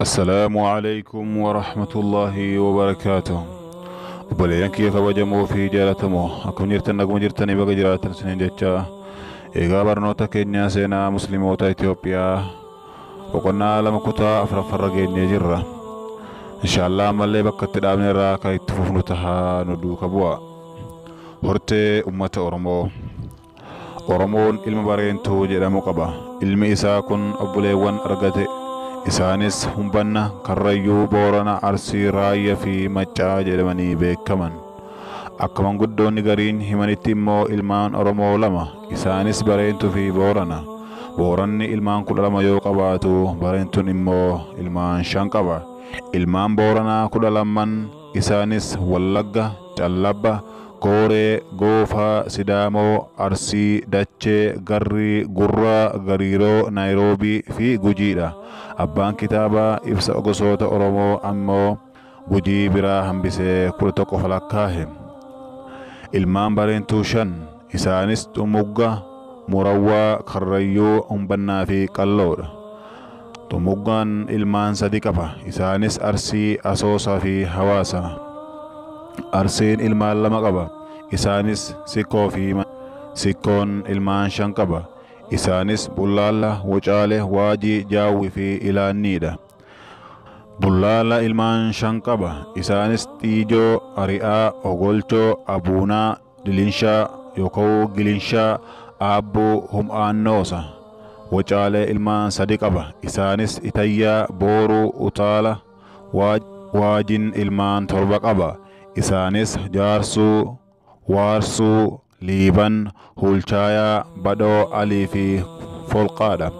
Assalaamu alaikum warahmatullaahi wabarakaatuh. Obboleeyyan kiyya kabajamoo fi jaalatamoo, akkam jirtan? Naguma jirtanii? Baga jiraattan isiniin jecha. Egaa barnoota keenya seenaa musliimoota Itoophiyaa boqonnaa 2 kutaa afuraffarra geenyee jirra. Inshaallah ammallee bakka itti dhaabne irraa kan itti fufnu tahaa, nu duuka bu'a. Hortee ummata Oromoo. Oromoon ilma Bareentuu jedhamu qaba. Ilmi isaa kun obboleewwan argate. Isaanis Humbanna, Karrayyuu, Boorana, Arsii, Raayyaa fi Maccaa jedhamanii beekaman. Akka manguddoonni gariin himanitti immoo ilmaan Oromoo lama. Isaanis Bareentuu fi Boorana. Booranni ilmaan 12 yoo qabaatu, Bareentuun immoo ilmaan 5 qaba. Ilmaan Booranaa 12n, isaanis Wallagga, Callabba, Kooree, Goofaa, Sidaamoo, Arsii, Dachee, Garrii, Gurraa, Gariiroo, Naayiroobii fi Gujiidha. Abbaan kitaabaa ibsa gosoota Oromoo ammoo Gujii biraa hambisee 11 lakkaahe. Ilmaan Bareentuu 5. Isaanis Xumugga, Murawwaa, Karrayyuu, Humbannaa fi Qalloodha. Xumuggaan ilmaan 3 qaba. Isaanis Arsii, Asoosaa fi Hawaasa. Arsiin ilmaan 2 qaba. Isaanis Sikkoo fi Sikkoon ilmaan 5 qaba. Isaanis Bullaalla, Wucaale, Waajii, Jaawwi fi Ilaanniidha. Bullaalla ilmaan 5 qaba. Isaanis Xiijoo, Ari'aa, Ogolchoo, Abuunaa, Dilinshaa yookaan Gilinshaa, Aabbuu, Hum'aannoosa. Wucaalee ilmaan 3 qaba. Isaanis Itayyaa, Booruu, Utaala, Waajin ilmaan 7 qaba. Isaanis Jaarsuu, Waarsuu, Liiban, Hulchaayaa, Badhoo, Alii fi Folqaadha.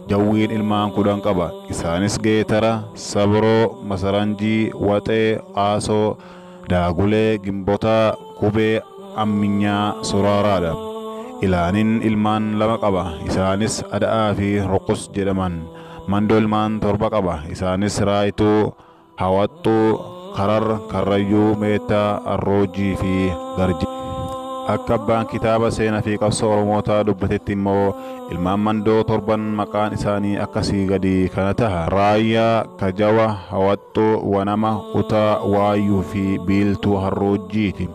Jawwiin ilmaan 10 qaba. Isaanis Geetara, Sabroo, Masaranjii, Waxee, Qaasoo, Daagulee, Gimbotaa, Kubee, Amminyaa, Suraaraadha. Ilaanin ilmaan 2 qaba. Isaanis Ada'aa fi Ruqus jedhaman. Mandoo ilmaan 7 qaba. Isaanis Raayituu, Hawaxxuu, Karar, Karrayyuu, Meettaa, Arroojii fi Garji. Akka abbaan kitaaba seenaa fi qabsoo Oromootaa dubbatetti immoo ilmaan Mandoo 7n maqaan isaanii akkasii gadi kana taha. Raayyaa, Kajawa, Hawaxxuu, Wanama, Utaa, Waayyuu fi Biiltuu Harroojjiiti.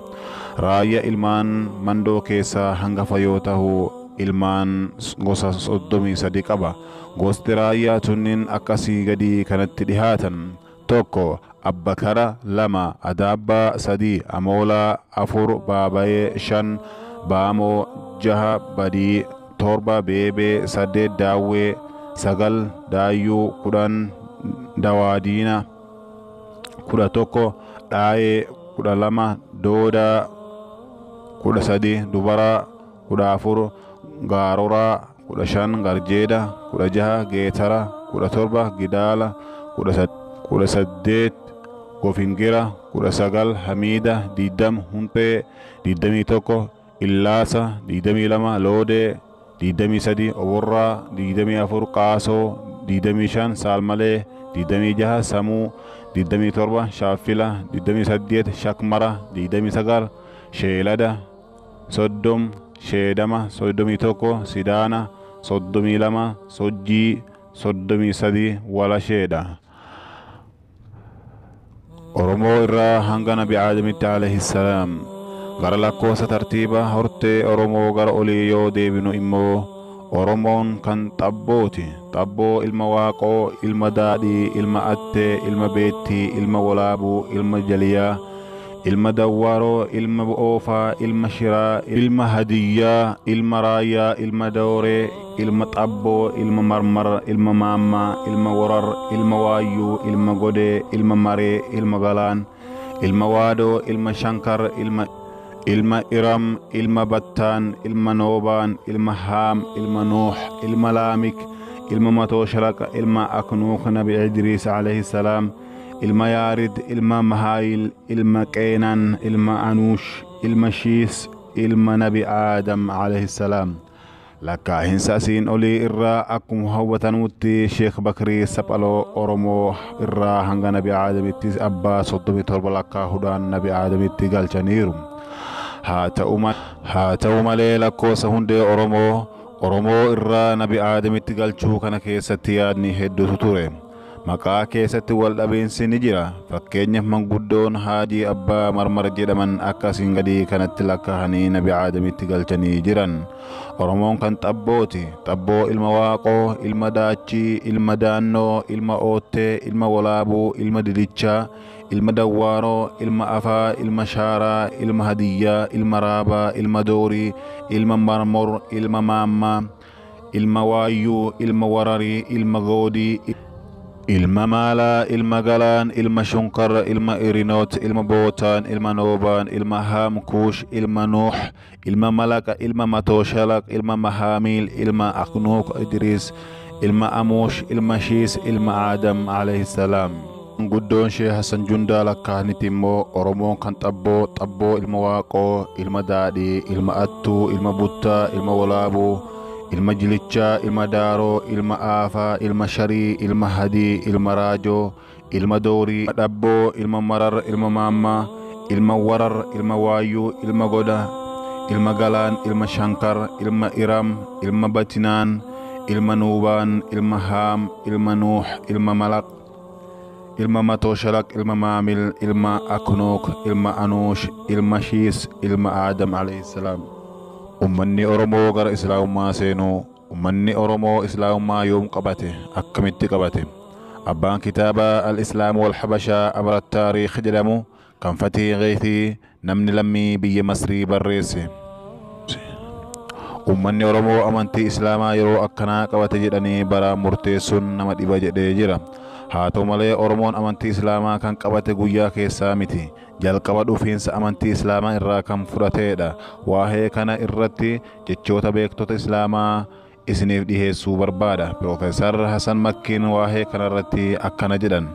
Raayyaa ilmaan Mandoo keessaa hangafa yoo tahu, ilmaan gosa 33 qaba. Gosti Raayyaa tunniin akkasii gadi kanatti dhihaatan. 1 Abbakara, 2 Adaabbaa, 3 Amoolaa, 4 Baabayee, 5 Baamoo, 6 Badii, 7 Beebee, 8 Daawwee, 9 Daayyuu, 10 Dawaadiina, 11 Dhaayee, 12 Doodaa, 13 Dubaraa, 14 Gaaroraa, 15 Garjeeda, 16 Geetara, 17 Gidaala, 18 Gofingira, 19 Hamiida, 20 Hunxee, 21 Illaasa, 22 Loodee, 23 Oborraa, 24 Qaasoo, 25 Saalmalee, 26 Samuu, 27 Shaaffila, 28 Shakmara, 29 Sheelada, 30 Sheedama, 31 Sidaana, 32 Sojjii, 33 Walasheedha. Oromoo irraa hanga Nabi Aadamitti alayhi salaam. Gara lakkoofsa tartiiba hortee Oromoo gara olii yoo deebinu immoo Oromoon kan Xabbooti. Xabboo ilma Waaqoo, ilma Daadhii, ilma Attee, ilma Beettii, ilma Walaabuu, ilma Jaliyaa, ilma Dawwaaroo, ilma Oofaa, ilma Shiraa, ilma Hadiyyaa, ilma Raayyaa, ilma Dooree, ilma Xabboo, ilma Marmar, ilma Maammaa, ilma Warar, ilma Waayyuu, ilma Godee, ilma Maree, ilma Galaan, ilma Waadoo, ilma Shankar, ilma Iram, ilma Battaan, ilma Noobaan, ilma Haam, ilma Nuux, ilma Laamik, ilma Matoo Shalaqa, ilma Aknuuk Nabi Idriis alayhi salaam, ilma Yaarid, ilma Mahaayil, ilma Qeenan, ilma Anuush, ilma Shiis, ilma Nabi Aadam alayhi salaam. Lakkaahinsa asiin olii irraa akkuma hawwatanutti Sheekh Bakrii Saphaloo Oromoo irraa hanga Nabi Aadamitti abbaa 37 lakkaahuudhaan Nabi Aadamitti galchaniiru. Haa ta'u malee lakkoofsa hundee Oromoo irraa Nabi Aadamitti galchuu kana keessatti yaadni hedduutu ture. Maqaa keessatti wal dhabiinsi ni jira. Fakkeenyaaf manguddoon Haajii Abbaa Marmar jedhaman akka asiin gadii kanatti lakkaa'anii Nabi Aadamitti galchanii jiran. Oromoon kan xabbooti. Xabboo ilma Waaqoo, ilma Daachii, ilma Daannoo, ilma Oottee, ilma Walaabuu, ilma Didichaa, ilma Dawwaaroo, ilma Afaa, ilma Shaaraa, ilma Hadiyyaa, ilma Raabaa, ilma Doorii, ilma Marmor, ilma Maammaa, ilma Waayyuu, ilma Wararii, ilma Goodii, ilma Maalaa, ilma Galaan, ilma Shunkar, ilma Irinoot, ilma Bootaan, ilma Noobaan, ilma Haam Kuush, ilma Nuux, ilma Malaqa, ilma Matooshalaq, ilma Mahaamiil, ilma Aknuuk Idriis, ilma Amuush, ilma Shiis, ilma Aadam alayhi salaam. Guddoon Shee Hassan Jundaa lakkaa'anitti immoo Oromoon kan xabboo, xabboo ilma Waaqoo, ilma Daadhii, ilma Attuu, ilma Buttaa, ilma Walaabuu, ilma Jilichaa, ilma Daaroo, ilma Aafaa, ilma Sharii, ilma Hadii, ilma Raajoo, ilma Doorii, ilma Dhabboo, ilma Marar, ilma Maammaa, ilma Warar, ilma Waayyuu, ilma Goda, ilma Galaan, ilma Shankar, ilma Iram, ilma Batinaan, ilma Nuubaan, ilma Haam, ilma Nuux, ilma Malaq, ilma Matooshalaq, ilma Maamil, ilma Aknuuk, ilma Anuush, ilma Shiis, ilma Aadam alayhi salaam. Ummanni Oromoo gara Islaamummaa seenuu. Ummanni Oromoo Islaamummaa yoom qabate? Akkamitti qabate? Abbaan kitaaba Al-Islaam wal Habashaa Abra Taariikh jedhamu kan Fatii Gheetii namni lammii biyya Masrii barreesse. Ummanni Oromoo amantii Islaamaa yeroo akkanaa qabate jedhanii bara murteessuun nama dhiba jedhee jira. Haa ta'u malee Oromoon amantii Islaamaa kan qabate guyyaa keessaa miti. Jalqaba dhufiinsa amantii Islaamaa irraa kan fudhateedha. Waa'ee kana irratti jechoota beektota Islaamaa isiniif dhiheessuu barbaada. Piroofeesar Hasan Makkiin waa'ee kanarratti akkana jedhan.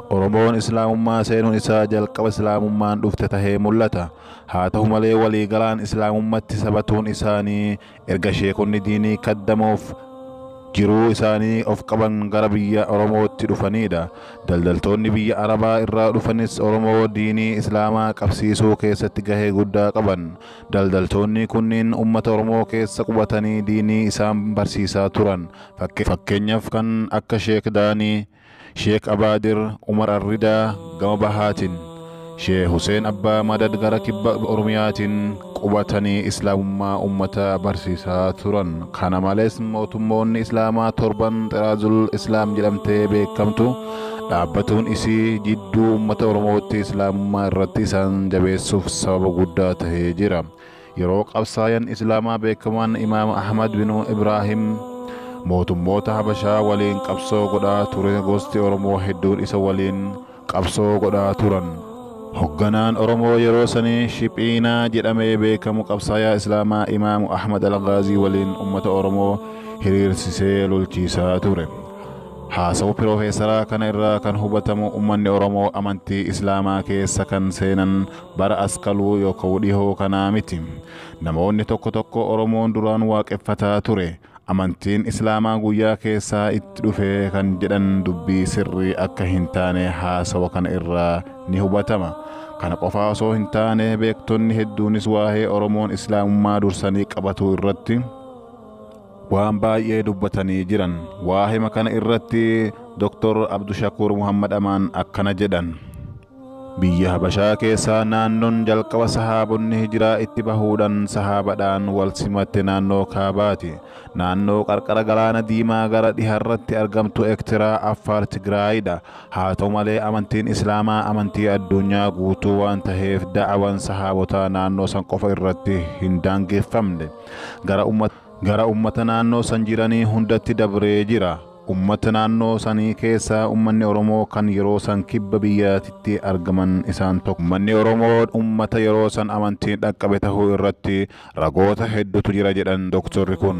Oromoon Islaamummaa seenuun isaa jalqaba Islaamummaan dhufte tahee mul'ata. Haa ta'u malee waliigalaan Islaamummatti sabatuun isaanii erga sheekonni diinii kaddamuuf jiruu isaanii of qaban gara biyya Oromootti dhufanidha. Daldaltoonni biyya Arabaa irraa dhufanis Oromoo diinii Islaamaa qabsiisuu keessatti gahee guddaa qaban. Daldaltoonni kunniin uummata Oromoo keessa qubatanii diinii isaan barsiisaa turan. Fakkeenyaaf kan akka Sheek Daanii, Sheek Abaadir, Umar Arridaa gama bahaatiin, Sheek Huseen Abbaa Madad gara kibba Oromiyaatiin qubatanii Islaamummaa uummata barsiisaa turan. Kana malees mootummoonni Islaamaa torban Xiraazul Islaam jedhamtee beekamtu dhaabbatuun isii jidduu uummata Oromootti Islaamummaa irratti isaan jabeessuuf sababa guddaa tahee jira. Yeroo qabsaayan Islaamaa beekamaan Imaam Ahmad bin Ibraahim mootummoota Habashaa waliin qabsoo godhaa ture, gosti Oromoo hedduun isa waliin qabsoo godhaa turan. Hogganaan Oromoo yeroo sanii Shiphiinaa jedhamee beekamu qabsaayaa Islaamaa Imaamu Ahmad Al-Ghaazii waliin uummata Oromoo hiriirsisee lolchiisaa ture. Haasawu piroofeesaraa kana irraa kan hubatamu uummanni Oromoo amantii Islaamaa keessa kan seenan bara askaluu yookaan dhihoo kanaa miti. Namoonni tokko tokko Oromoon duraan waaqeffataa ture. Amantiin Islaamaa guyyaa keessaa itti dhufee kan jedhan dubbii sirrii akka hin taane haasawa kana irraa ni hubatama. Kana qofaa osoo hin taane beektonni hedduunis waa'ee Oromoon Islaamummaa dursanii qabatuu irratti waan baay'ee dubbatanii jiran. Waa'ee kana irratti Dr. Abdushakuur Muhammad Amaan akkana jedhan. Biyya Habashaa keessaa naannoon jalqaba sahaabonni hijiraa itti bahuudhaan sahaabadhaan wal simatte naannoo Kaabaati. Naannoo qarqara galaana diimaa gara dhiharratti argamtu Ektiraa, Affaar, Tigraayidha. Haa ta'u malee amantiin Islaamaa amantii addunyaa guutuu waan taheef da'awan sahaabotaa naannoo san qofa irratti hin daangeffamne. Gara ummata naannoo san jiranii hundatti dabree jira. Ummata naannoo sanii keessaa ummanni Oromoo kan yeroo san kibba biyyaatitti argaman isaan tokko. Ummanni Oromoo ummata yeroo san amantiin dhaqqabe tahuu irratti ragoota hedduutu jira jedhan doktorri kun.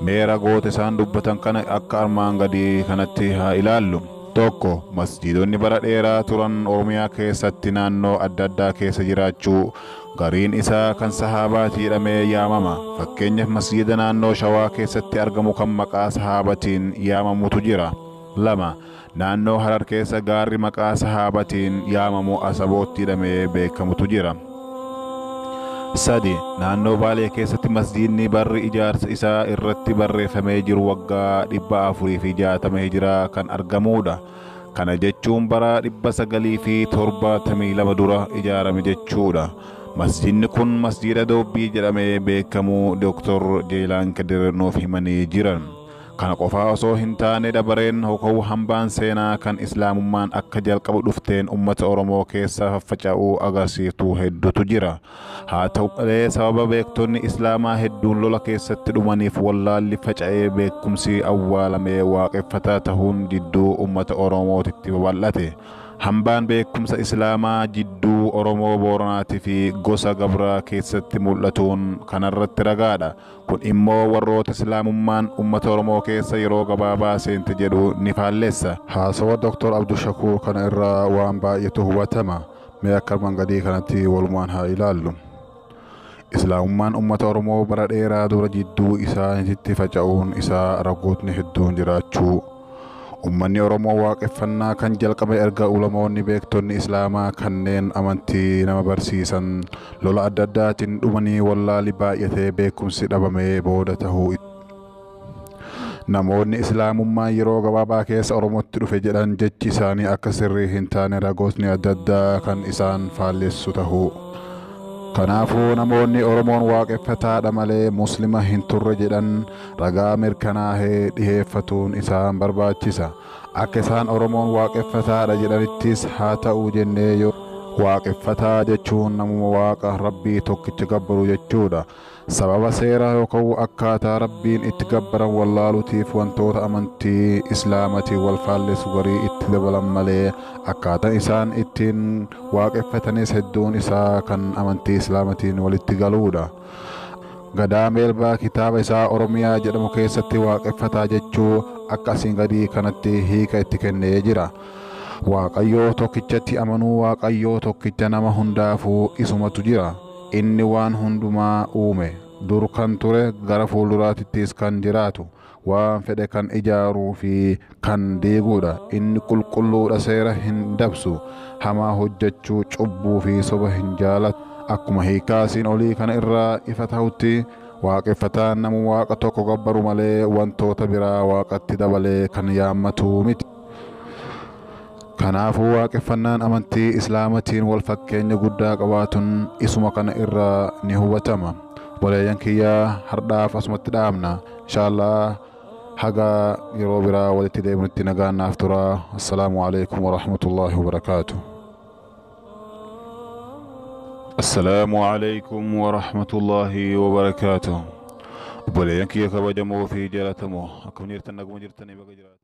Mee ragoota isaan dubbatan kana akka armaan gadii kanatti haa ilaallu. Tokko, masjiidonni bara dheeraa turan Oromiyaa keessatti naannoo adda addaa keessa jiraachuu gariin isaa kan sahaabaati jedhamee yaamama. Fakkeenyaaf masjiida naannoo Shawaa keessatti argamu kan maqaa sahaabatiin yaamamutu jira. 2, naannoo Harar keessa gaarri maqaa sahaabatiin yaamamu Asabootti jedhamee beekamutu jira. 3. Naannoo Baalee keessatti masjiidni barri ijaarsa isaa irratti barreeffamee jiru waggaa 460 hijiraa kan argamudha. Kana jechuun bara 972 dura ijaarame jechuudha. Masjiidni kun masjiida Doobbii jedhamee beekamu Dr. Jeelaan Kadir nuuf himanii jiran. Kana qofaa osoo hin taane dabareen hokoww hambaan seenaa kan Islaamummaan akka jalqabu dhufteen ummata Oromoo keessa faffaca'uu agarsiiftuu hedduutu jira. Haa ta'u malee sababa beektonni Islaamaa hedduun lola keessatti dhumaniif wallaalli faca'ee beekumsi awwaalamee waaqeffataa tahuun jidduu ummata Oromootitti babal'ate. Hambaan beekumsa Islaamaa jidduu Oromoo Booranaatii fi gosa Gabraa keessatti mul'atuun kanarratti ragaadha. Kun immoo warroota Islaamummaan ummata Oromoo keessa yeroo gabaabaa seente jedhu ni faallessa. Haasawa Dr. Abdushakuur kana irraa waan baay'eetu hubatama. Mee akka armaan gadii kanatti walumaan haa ilaallu. Islaamummaan ummata Oromoo bara dheeraa dura jidduu isaaniitti faca'uun isaa ragootni hedduun jiraachuu. Ummanni Oromoo waaqeffannaa kan jalqabe erga ulamoonni beektonni Islaamaa kanneen amantii nama barsiisan lola adda addaatiin dhumanii wallaali baay'atee beekumsi dhabamee booda tahuu. Namoonni Islaamummaan yeroo gabaabaa keessa Oromootti dhufe jedhan jechi isaanii akka sirrii hin taane ragootni adda addaa kan isaan faallessu tahuu. Kanaafuu namoonni Oromoon waaqeffataadha malee Muslima hin turre jedhan ragaa mirkanaa'ee dhiheeffatuun isaan barbaachisa. Akka isaan Oromoon waaqeffataadha jedhanittis haa ta'u jennee yoo waaqeffataa jechuun namuma waaqa Rabbii tokkicha gabbaru jechuudha. Sababa seera yookaan akkaataa Rabbiin itti gabbaran wallaaluutiif wantoota amantii Islaamatiin wal faallessu garii itti dabalan malee akkaataan isaan ittiin waaqeffatanis hedduun isaa kan amantii Islaamatiin walitti galuudha. Gadaa Meelbaa kitaaba isaa Oromiyaa jedhamu keessatti waaqeffataa jechuu akka asiin gadii kanatti hiika itti kennee jira. Waaqayyoo tokkichatti amanuu, Waaqayyoo tokkicha nama hundaafuu isumatu jira. Inni waan hundumaa uume, dur kan ture gara fuulduraattis kan jiraatu, waan fedhe kan ijaaruu fi kan diiguudha. Inni qulqulluudha, seera hin dabsu, hamaa hojjechuu, cubbuu fi soba hin jaalatu. Akkuma hiikaa asiin olii kana irraa ifa ta'utti waaqeffataan nama waaqa tokko gabbaru malee wantoota biraa waaqatti dabalee kan yaammatu miti. Kanaafuu waaqeffannaan amantii Islaamatiin wal fakkeenya guddaa qabaatuun isuma kana irraa ni hubatama. Obboleeyyan kiyyaa hardhaaf asumatti dhaabna. Inshaallah haga yeroo biraa walitti deebinutti nagaan naaf tura. Assalaamu alaikum warahmatullaahi wabarakaatuh. Assalaamu alaikum warahmatullaahi wabarakaatuh. Obboleeyyan kiyya kabajamoo fi jaallatamoo akkam jirtan, naguma jirtanii baga jiraatu.